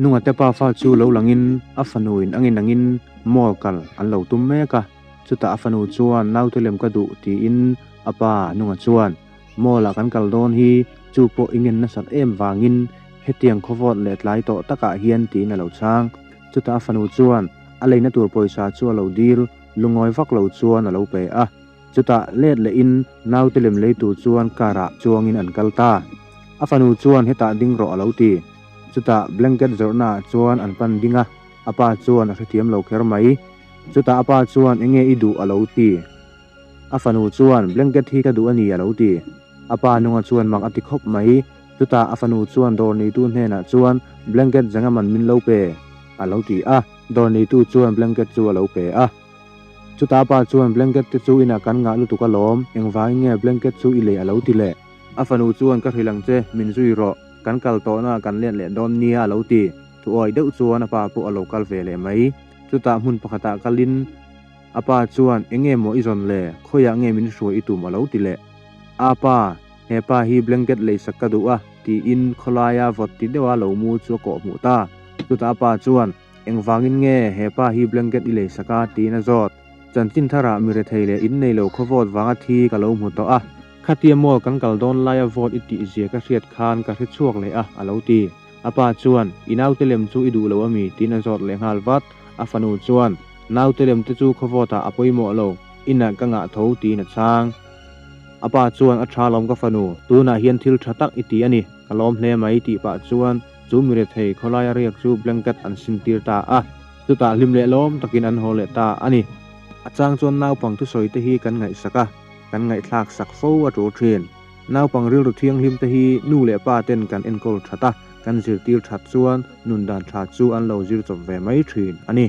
Nunga te pafa chu lo langin a fanu in angin angin mall kal an lo tum mek a, chutah a fanu chuan naute lem ka duh tiin a pa Nunga chuan mall ah kan kal dawn hi chu pawh i ngen nasat em vangin hetiang khawvawt leh tlai tawh takah hian tiin a lo chhang. Chutah a fanu chuan a leina tur pawisa chu a lo dil lungawi vak lo chuan a lo pe a. Chutah let lehin naute lem lei tur chuan car ah chuangin an kal ta. A fanu chuan hetah ding rawh a lo ti. Chutah blanket zawrhna ah chuan an pan ding a, a pa chuan a hrethiam lo kher mai. Chutah a pa chuan enge i duh a lo ti. A fanu chuan blanket hi ka duh a ni a lo ti. A pa nunga chuan mak a ti khawp mai. Chutah a fanu chuan dawr neitu hnenah chuan blanket zanga man min lo pe a lo ti a, dawr neitu chuan blanket chu a lo pe a. Chutah pa chuan blanket te chu inah kan ngah lutuk alawm, engvangin nge blanket chu i lei a lo ti leh. A fanu chuan ka hrilh ang che, min zui rawh, kan kal tawhna ah kan let leh dawn nia a lo ti. Thuawi deuh chuan a pa pawh a lo kal ve leh mai. Chutah hmun pakhatah kalin a pa chuan enge maw i zawn le, khawiah nge min hruai i tum a lo ti leh. A pa, he pa hi blanket leisak ka duh a, tiin khawlaia vawt ti deuha lo mu chu a kawhhmuh ta. Chutah a pa chuan. Engvangin nge he pa hi blanket i lei sak a? tiin a zawt. Chanchin tharah mi rethei leh in nei lo khaw vote vanga thi ka lo hmu tawh a. Khatia mall kan kal dawn laia vote i tih zia ka hriat khan ka hre chhuak leh a, a lo ti. A pa chuan, I naute lem chu i duh lo ami? tiin a zawt leh nghal vat. A fanu chuan, Naute lem te chu khaw vote ah a pawimawh lo, inah ka ngah tho, tiin a chhang. A pa chuan, A tha lawm ka fanu, tunah hian thil tha tak i ti a ni, ka lawm hle mai, tih pah chuan, Chu mi rethei khawlaia riak chu blanket an sintir ta a, chutah hlim leh lawm takin an haw leh ta a ni. A chang chuan naupang thusawi te hi kan ngaihsak a, kan ngaihthlak sak fo a tul thin. Naupang rilru thianghlim te hi nu leh pa ten kan enkawl that a, kan zirtir that chuan nun dan tha chu an lo zir chawp ve mai thin a ni.